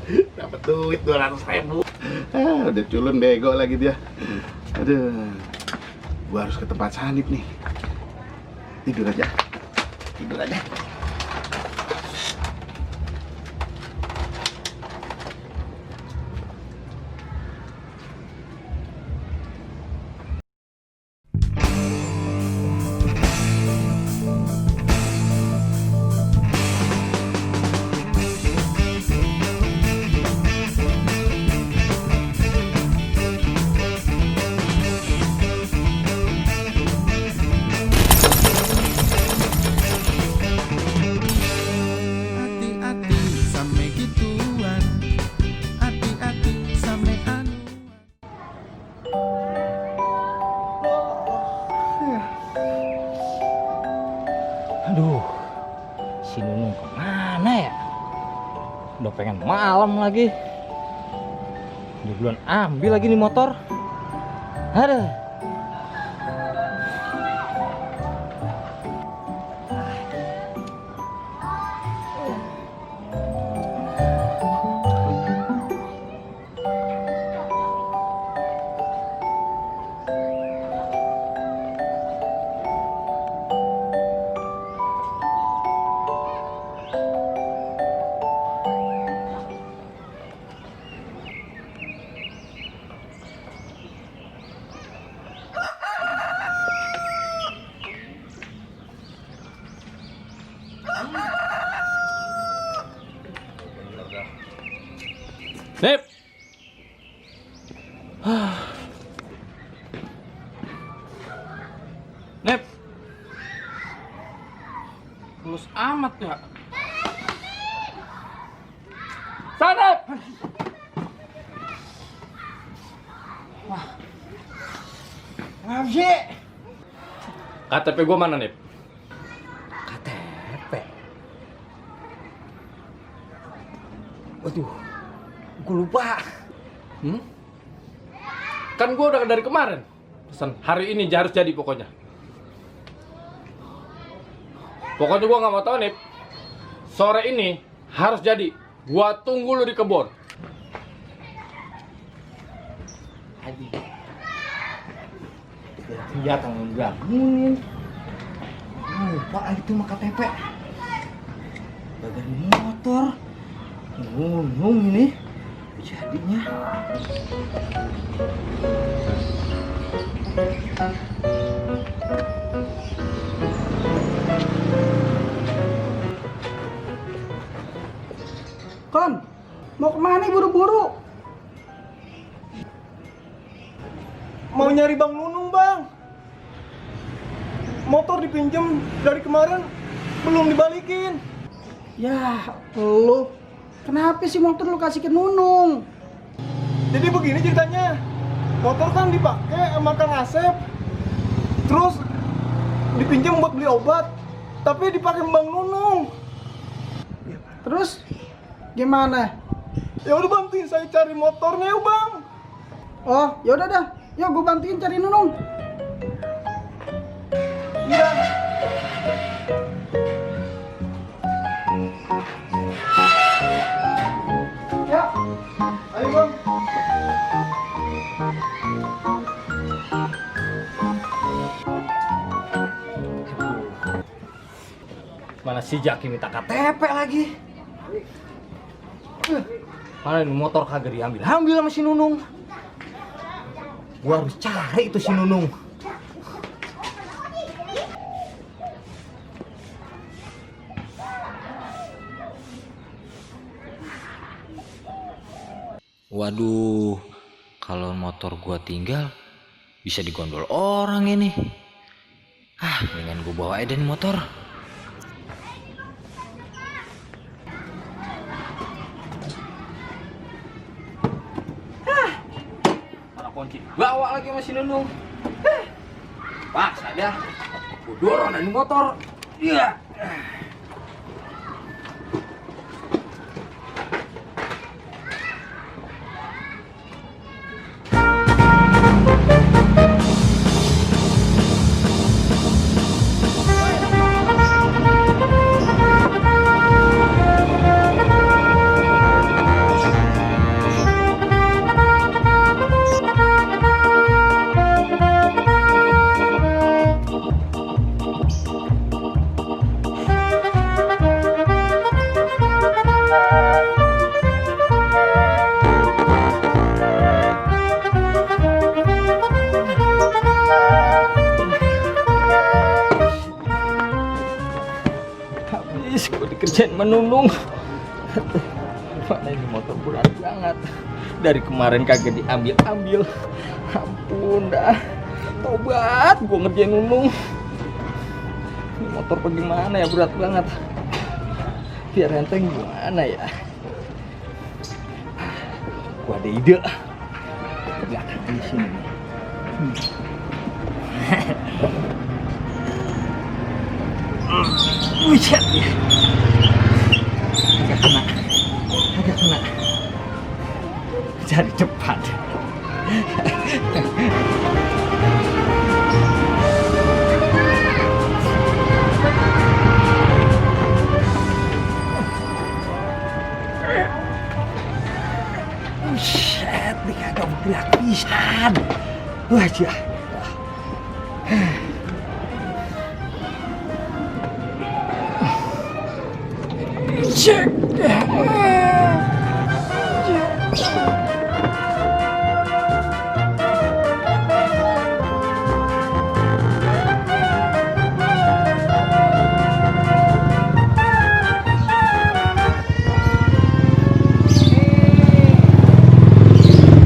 Dapat duit 200.000. Udah culun bego lagi dia. Aduh, gua harus ke tempat Sanip nih. Tidur aja. Hati-hati sampai gituan, hati-hati sampai anu. Aduh, si Nunung kemana ya? Udah pengen malam lagi. Dia duluan ambil lagi nih motor. Aduh. Nip. Nip. Tulus amat ya. Sanep. Wah. Ngap sih? KTP gua mana, Nip? KTP. Waduh. Gue lupa. Kan gue udah dari kemarin pesan hari ini harus jadi pokoknya. Pokoknya gue nggak mau tahu nih. Sore ini harus jadi. Gue tunggu lu di kebun. Aji. Dia tanggung bangunin. Lupa itu mah KTP. Bagian motor. Ngomong ini. Jadinya Kon, mau kemana buru-buru? Mau nyari Bang Nunung, Bang. Motor dipinjem dari kemarin, belum dibalikin. Ya, lu. Kenapa sih motor lu kasih ke Nunung? Jadi begini ceritanya. Motor kan dipakai sama Kang Asep. Terus dipinjam buat beli obat, tapi dipakai Bang Nunung. Terus gimana? Ya udah bantuin saya cari motornya yuk, Bang. Oh, ya udah dah. Yuk gue bantuin cari Nunung. Iya. Ya. Ayo, Bang. mana si Jaki minta KTP lagi. Mana ini motor kagak diambil sama si Nunung. Gua harus cari itu si Nunung. Waduh, kalau motor gua tinggal bisa digondol orang ini. Mendingan gua bawa aja nih motor. Mana kunci? Bawa lagi sama si Nunung. Paksa dia. Gua dorong dari motor. Iya. habis gue dikerjain menunung. Mana ini motor berat banget. Dari kemarin kagak diambil-ambil. Ampun dah. Tobat gue ngerjain nunung. Ini motor bagaimana ya, berat banget. Biar enteng gimana ya. Gue ada ide. Belakang di sini. Buset ya. Agak kena. Cari cepat. Buset, nih kagak bergerak pisan. Wah, jah. Cek.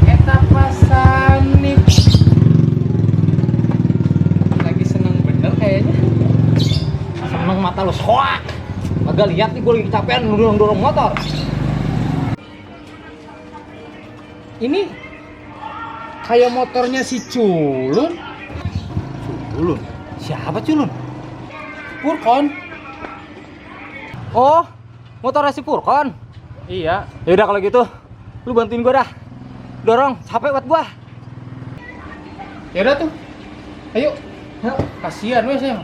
Eta pasanip lagi seneng bener kayaknya. Seneng mata lu soak. Agak lihat nih gue lagi kecapean dorong motor. Ini kayak motornya si Culun. Ulun. Siapa Culun? Purkon. Oh, motornya si Purkon. Iya. Ya udah kalau gitu, lu bantuin gue dah. Dorong, capek buat gua. Ya udah tuh. Ayo. Kasihan wes ya.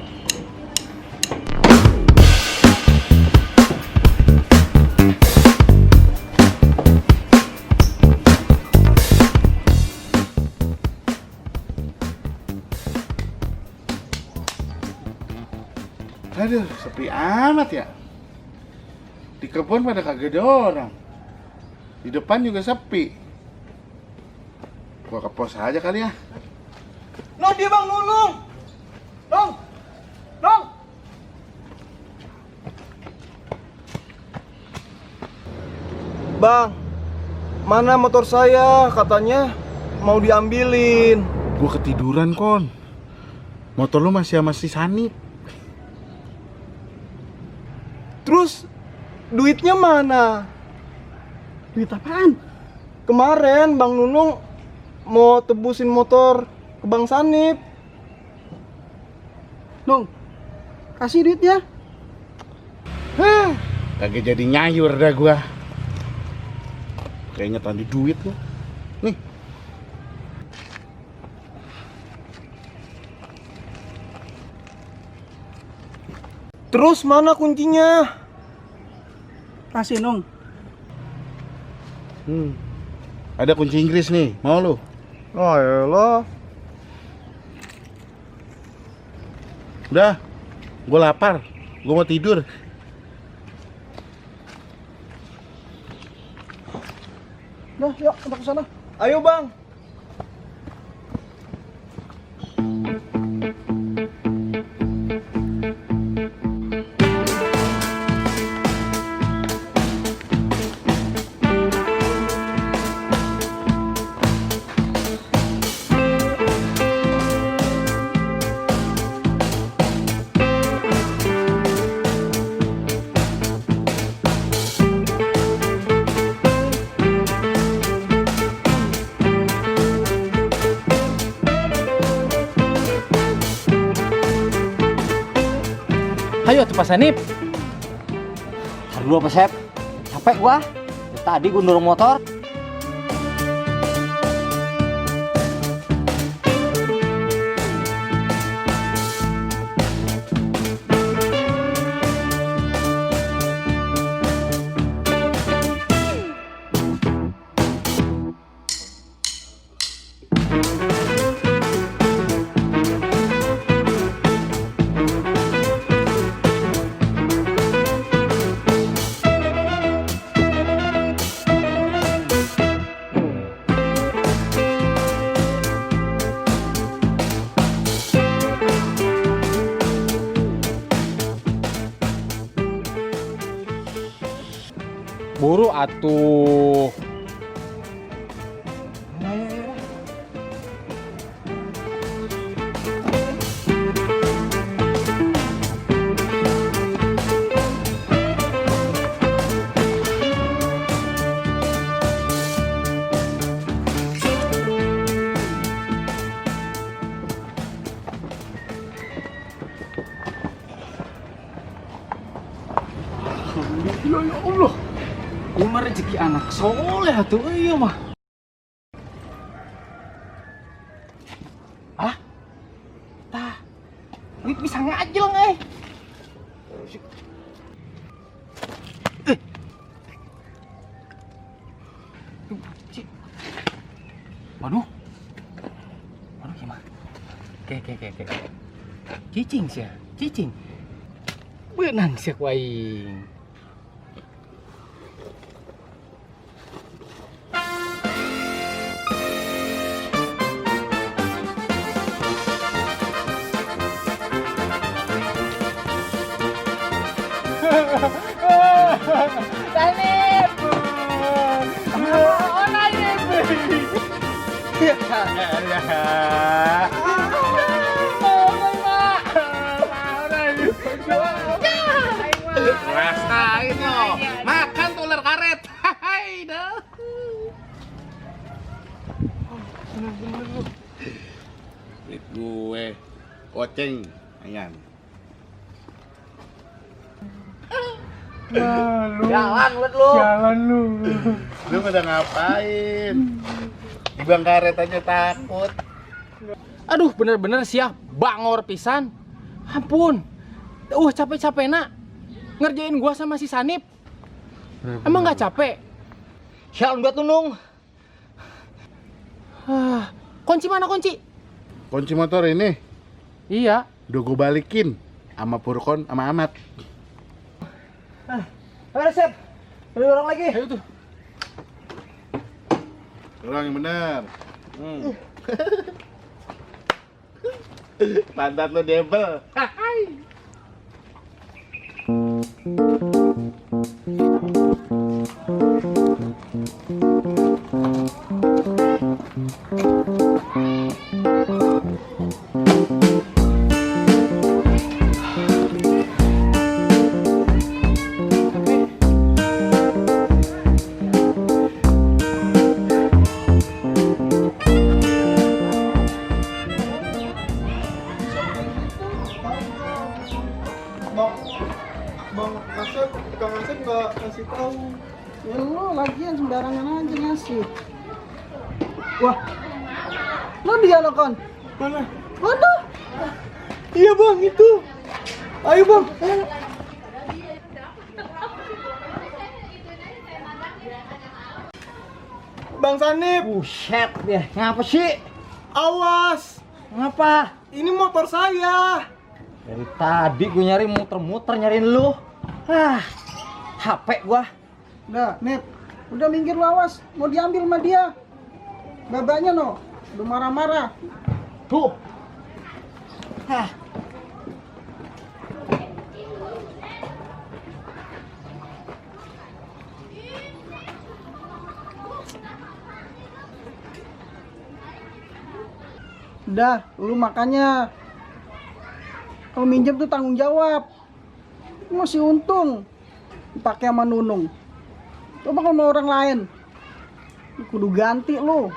Aduh, sepi amat ya. Di kebun pada kagak ada orang. Di depan juga sepi. Gua ke pos aja kali ya. Nong, dia Bang Nunung. Nong. Nong. Bang, mana motor saya? Katanya mau diambilin. Gua ketiduran, Kon. Motor lu masih sama si Sanip. Terus duitnya mana? Duit apaan? Kemarin Bang Nunung mau tebusin motor ke Bang Sanip. Nung, kasih duitnya. Hah, kagak jadi nyayur dah gua. Kayaknya tadi duit gua. Nih. Terus mana kuncinya? Kasih Nung. Ada kunci Inggris nih, mau lu? Oh elah. Udah, gua lapar. Gua mau tidur. Udah, yuk kita ke sana. Ayo Bang. Ayo tuh Pak Sanip. Ntar dulu apa, Sep? Capek gua. Tadi gua dorong motor. Buru atuh. Alhamdulillah ya Allah. Ieu mah rezeki anak soleh atuh ieu mah. Ah. Tah. Duit bisa ngajeng euy. Waduh. Waduh gimana? Oke. Cicing sih, cicing. Beunang sih waing. Tanip. Oh, Tanip. Rasain lo. Makan tuh ular karet. Hai dah. Duit gue goceng ayan. Jalan buat lu. Jalan lu. Lu pada ngapain? Di bang karet aja takut. Aduh, bener-bener sih ya, bangor pisan. Ampun. Capek-capek nak ngerjain gua sama si Sanip. Emang nggak capek? Jalan buat nunung. Kunci mana kunci? Kunci motor ini Iya. udah gue balikin sama Purkon sama Amat. Ayo Sep. Beli orang lagi. Ayo tuh. Orang yang bener. Pantat lo debel. Bang Asep, Kang Asep nggak kasih tahu. Ya lu lagian sembarangan aja ngasih. Wah. Lu dia lo kon. Mana? Waduh. Iya bang, itu. Ayo bang. Bang Sanip, Buset ya. Ngapa sih? awas. Ngapa? Ini motor saya. Dari tadi gue nyari muter-muter nyariin lu. HP gua. Udah, Nip. Udah minggir lu awas. Mau diambil sama dia. Babanya no. Udah marah-marah. Tuh. Udah, lu makanya kalau minjem tuh tanggung jawab. Masih untung dipakai sama Nunung. Coba kalau sama orang lain, lu kudu ganti lu.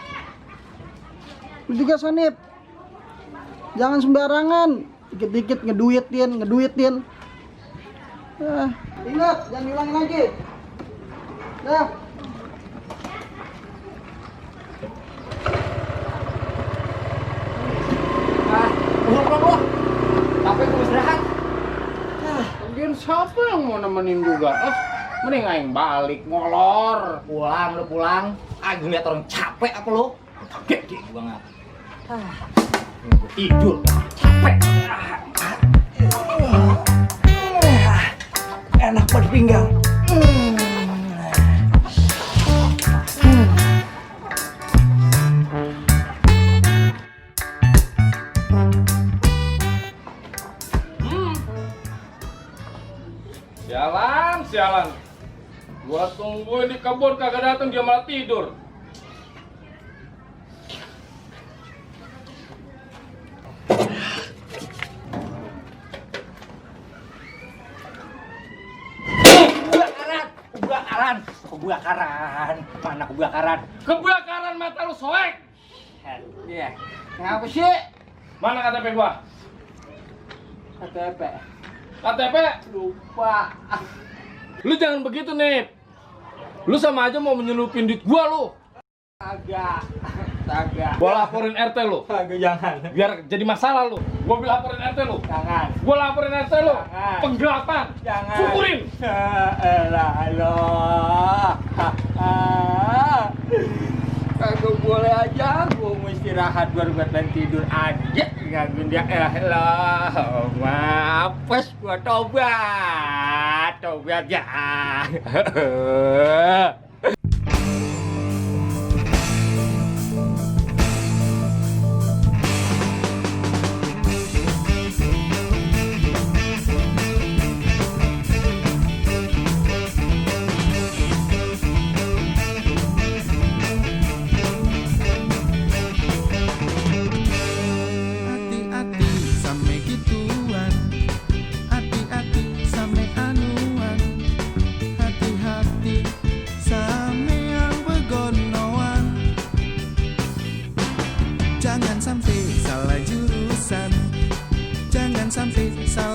Lu juga Sanip, jangan sembarangan dikit-dikit ngeduitin. Ingat, jangan hilangin lagi. Dah. Pulang. Capek gue istirahat. Lagian siapa yang mau nemenin juga? Mending aing balik ngolor. Pulang, lu pulang. Gue liat orang capek apa lu? Gede banget. Gue tidur. Capek. Enak banget pinggang. Sialan. Gua tungguin di kebun kagak datang, dia malah tidur. Kebakaran. Mana kebakaran? Kebakaran mata lu soek. Iya. Ngapa sih? Mana KTP gua? KTP. KTP? Lupa. Lu jangan begitu, Nip. Lu sama aja mau menyelupin duit gua lu. Kagak. Gua laporin RT lu. Kagak, jangan. Biar jadi masalah lu. Gua laporin RT lu. Jangan. Gua laporin RT lu. Jangan. Penggelapan. Jangan. Syukurin. Elah, Allah. Kagak boleh aja, gua mau istirahat baru buat tidur aja. Gangguin dia, elah. Maafus, gua tobat ya. Hati-hati sampai gituan, hati-hati sampai anuan, hati-hati sampai yang begonoan. Jangan sampai salah jurusan, jangan sampai salah